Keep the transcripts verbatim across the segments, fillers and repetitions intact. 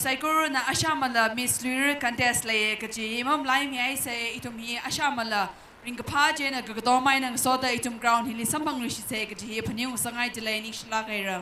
saikorana ashāmala miss luira contest leiya kaji hi mamalaimihaisa. Ithum hi ashāmala ringkaphā chieina kakatomai eina ngasoda ithum ground hili samphangluishitsa kaji hi phaningungasakngaidalei, ningshilāk haira.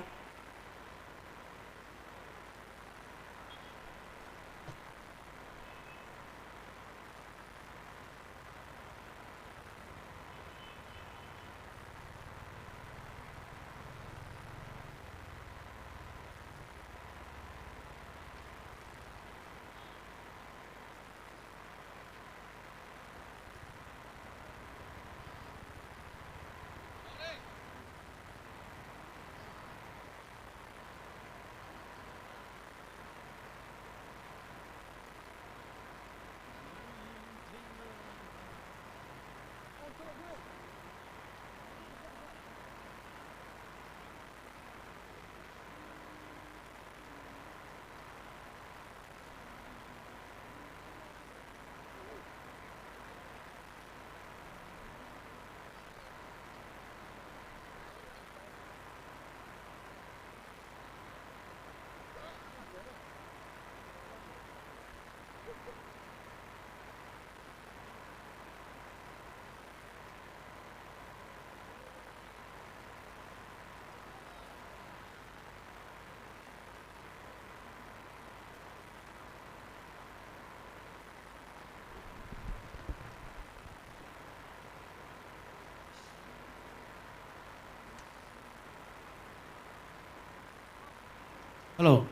Hello.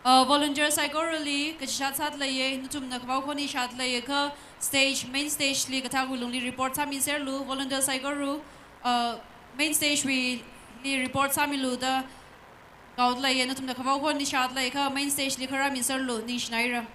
Uh, volunteer saikorali kachishat sāda leiya, nathumna kavao khon ishat leiakha stage, main stage li kathākwui lungli report sāmiserlu. Volunteer saikora, uh, main stage wuili report sāmilu da kaoda leiya, nathumna kavao khon ishat leiakha main stage li kharā miserlu, ningshinaira.